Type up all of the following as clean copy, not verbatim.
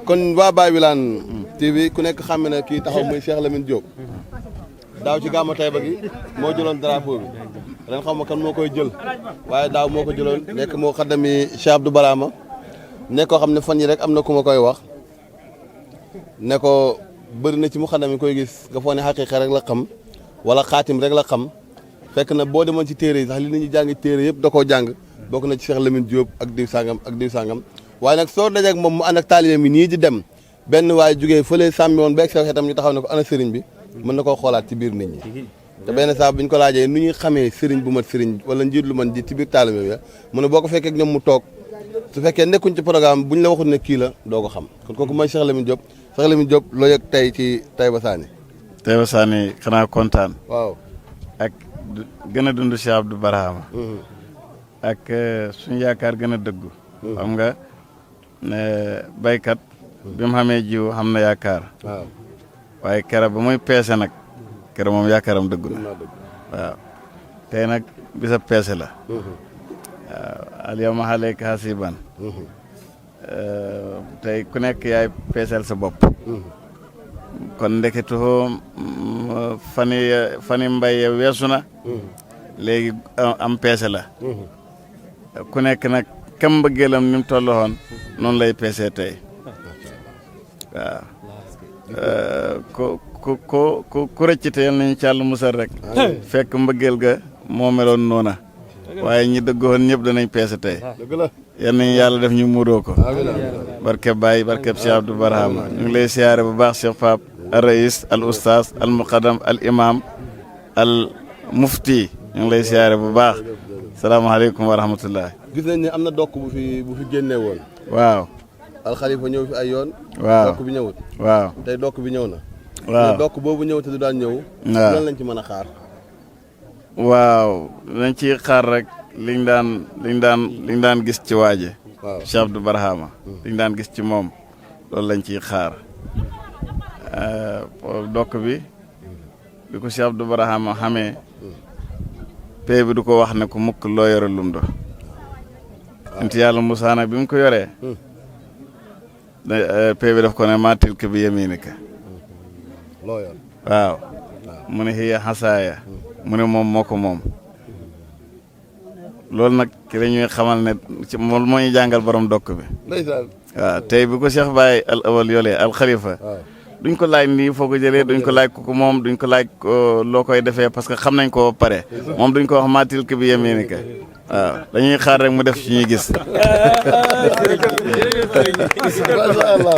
kon waa Baye Wilane TV ku nekk xam ne kii taxaw muy Cheikh Lamine Diop daaw ci gàmmu Taïba gi moo jëloon drapeau bi ren xaw ma kan moo koy jël waaye daaw moo ko jëloon nekk moo xaddami Cheikh Abdou Barama nekk koo xam ne fan yi rek am na ku ma koy wax ne ko bëri na ci mu xaddam yi koy gis nga foog ne xaqiiqa rek la xam wala xaatim rek la xam fekk na boo demoon ci téere yi sax li nit ñi jàngi téere yëpp da koo jàng bokk na ci Cheikh Lamine Diop ak diw sangam ak diw sangam waaye nag soo dajeek moom mu ànd ak taalibe mi nii di dem benn waaye jugee fële sàmmi woon beeg sew xetam ñu taxaw ne ko ana sëriñ bi mën na koo xoolaat ci biir nit ñi te benn saa bu ñu ko laajee nu ñuy xamee sëriñ bu mat sëriñ wala njiit lu man ji ci biir taalibe bi mu ne boo ko fekkee ak ñoom mu toog su fekkee nekkuñ ci programme bu ñu la waxul ne kii la doo ko xam kon kooku mooy Cheikh Lamine Diop Cheikh Lamine Diop loo yëg tey ci Taïba Sané. Taïba Sané xanaa kontaan. waaw ak gën a dund Cheikh Abdou Barama. ak suñu yaakaar gën a dëggu. xam nga ne baykat bi mu xamee jiw xam na yaakaar. waaw waaye kera ba muy peese nag kera moom yaakaaram dëggu na waaw tey nag bisa peese la. waaw al yawma alayka hasiban. tey ku nekk yaay peeseel sa bopp. kon ndeketoo fani mbay weesu na. léegi am peese la. ku nekk nag kam mbëggeelam ni mu toll woon noonu lay peesee tey waaw. ku rëccite yal nañu ci Yàlla musal rek. fekk mbëggeel ga moo meloon noona waaye ñi dëggoon ñëpp danañ peese tey. yal nañu Yàlla def ñu muuroo ko. barkeb Baye barkeb Cheikh Abdou Barama ñu ngi lay siyaare bu baax Cheikh Pape al rais al oustaz al muqaddam al imam al mufti ñu ngi lay siyaare bu baax. salaamaaleykum wa rahmatullah. gis nañ ne am na dokk bu fi génnee woon. waaw. alxalifa ñëw fi ay yoon. waaw dokk bi ñëwut. waaw tey dokk bi ñëw na. waaw dokk boobu ñëw te du daan ñëw. waaw lan lañ ci mën a xaar. waaw dañ ci xaar rek liñ daan gis ci waaje. waaw Cheikh Abdou Barama. liñ daan gis ci moom loolu lañ ciy xaar. dokk bi ko Cheikh Abdou Barama xamee. pay bi du ko wax ne ko mukk loo yore lum do. inti yàlla Musaa nag bi mu ko yoree. pay bi daf ko ne maa tilka bi yaminika. loo yor waaw. mu ne hiya xasaaya. mu ne moom moo ko moom. loolu nag ki la ñuy xamal ne ci moom moo ñu jàngal borom dokk bi. ndeysaan. waaw tey bi ko Cheikh Baye al awal yolee al xalifa. duñ ko laaj nii foo ko jëlee duñ ko laaj ko moom duñ ko laaj loo koy defee parce que xam nañ ko ba pare moom duñ ko wax maa tilka bi yaminika. waaw dañuy xaar rek mu def ci ñuy gis. macha allah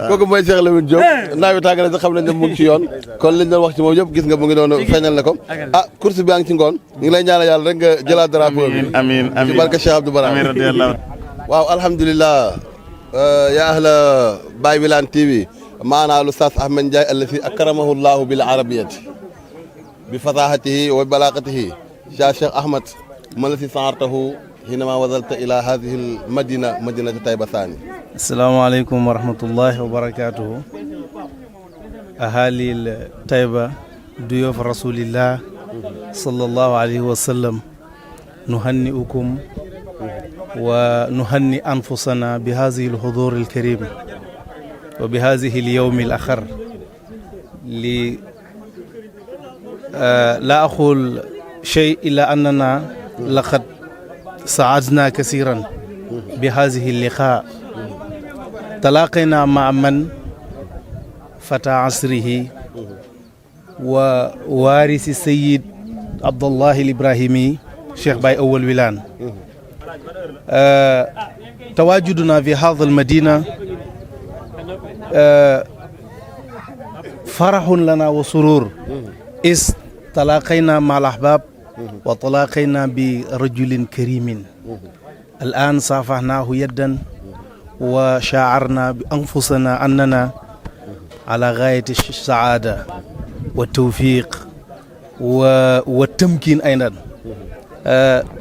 kooku mooy Cheikh Lamine Diop naa bi tàgg na xam nañ ne mu ngi ci yoon kon liñ doon wax ci moom yëpp gis nga mu ngi doon feeñal na ko ah course bi a ngi ci ngoon ñu ngi lay ñaanal yàlla rek nga jëlaat drapeau bi amiin ci barke Cheikh Abdou Barama amiin radiyallahu. waaw alhamdulilah ya ahla Baye Wilane TV maanaa l'Oustaz Ahmed Ndiaye allati akramahu llahu bil arabiyati bi fasahatihi wa balagatihi Cheikh Ahmed ma la si saartahu حينما وصلت إلى هذه المدينة مدينة طيبة ثاني. السلام عليكم ورحمة الله وبركاته. أهالي طيبة ضيوف رسول الله صلى الله عليه وسلم نهنئكم ونهنئ أنفسنا بهذه الحضور الكريم وبهذه اليوم الآخر لا أقول شيء إلا أننا لقد سعدنا كثيرا بهذه اللقاء. تلاقينا مع من فتى عصره ووارث السيد عبد الله الإبراهيمي شيخ باي أول ويلان. تواجدنا في هذه المدينة فرح لنا وسرور إذ تلاقينا مع الأحباب وتلاقينا برجل كريم. الآن صافحناه يدا وشاعرنا بأنفسنا أننا على غاية السعادة والتوفيق والتمكين أيضا.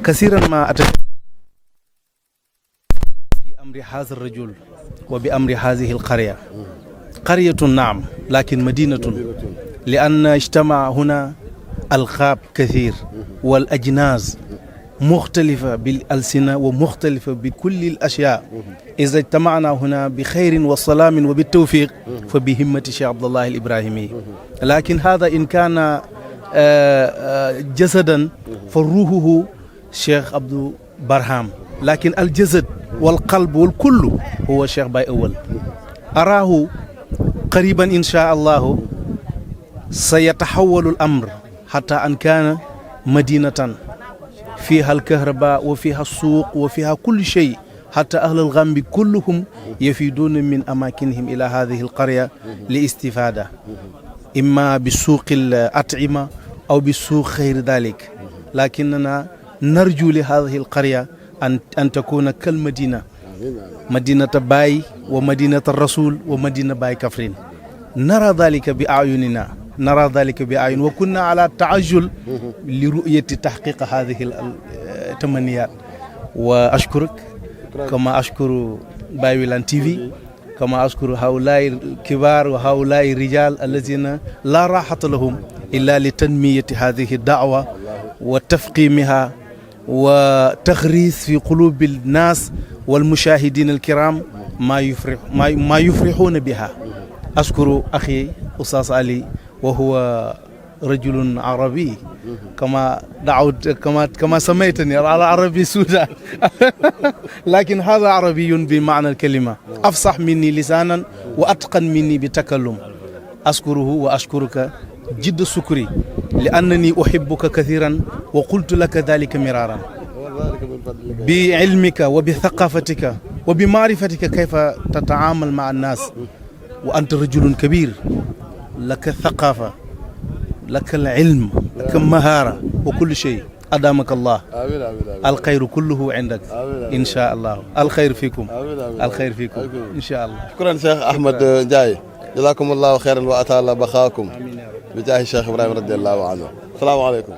كثيرا ما أتكلم في أمر هذا الرجل وبأمر هذه القرية. قرية نعم لكن مدينة، لأن اجتمع هنا ألقاب كثير والأجناس مختلفة بالألسنة ومختلفة بكل الأشياء. إذا اجتمعنا هنا بخير وسلام وبالتوفيق فبهمة الشيخ عبد الله الإبراهيمي. لكن هذا إن كان جسدا فروحه شيخ عبد برهام، لكن الجسد والقلب والكل هو الشيخ باي أول. أراه قريبا إن شاء الله سيتحول الأمر حتى أن كان مدينة فيها الكهرباء وفيها السوق وفيها كل شيء، حتى أهل الغامب كلهم يفيدون من أماكنهم إلى هذه القرية لاستفادة، إما بسوق الأطعمة أو بسوق غير ذلك. لكننا نرجو لهذه القرية أن تكون كالمدينة، مدينة باي ومدينة الرسول ومدينة باي كفرين. نرى ذلك بأعيننا، نرى ذلك بأعين، وكنا على تعجل لرؤية تحقيق هذه التمنيات. وأشكرك كما أشكر باي ويلان تي في، كما أشكر هؤلاء الكبار وهؤلاء الرجال الذين لا راحة لهم إلا لتنمية هذه الدعوة وتفقيمها وتغريس في قلوب الناس والمشاهدين الكرام ما يفرحون بها. أشكر أخي أستاذ علي وهو رجل عربي كما دعوت كما سميتني على عربي سودان لكن هذا عربي بمعنى الكلمة، أفصح مني لسانا وأتقن مني بتكلم. أشكره وأشكرك جد شكري لأنني أحبك كثيرا وقلت لك ذلك مرارا، بعلمك وبثقافتك وبمعرفتك كيف تتعامل مع الناس، وأنت رجل كبير لك الثقافة، لك العلم، لك المهارة وكل شيء. أدامك الله. آمين آمين آمين. الخير كله عندك. آمين آمين. إن شاء الله. الخير فيكم. آمين آمين. الخير فيكم. آمين. إن شاء الله. شكرا شيخ أحمد نجاي، جزاكم الله خيرا وأطال بقاءكم بجاه الشيخ إبراهيم رضي الله عنه. السلام عليكم.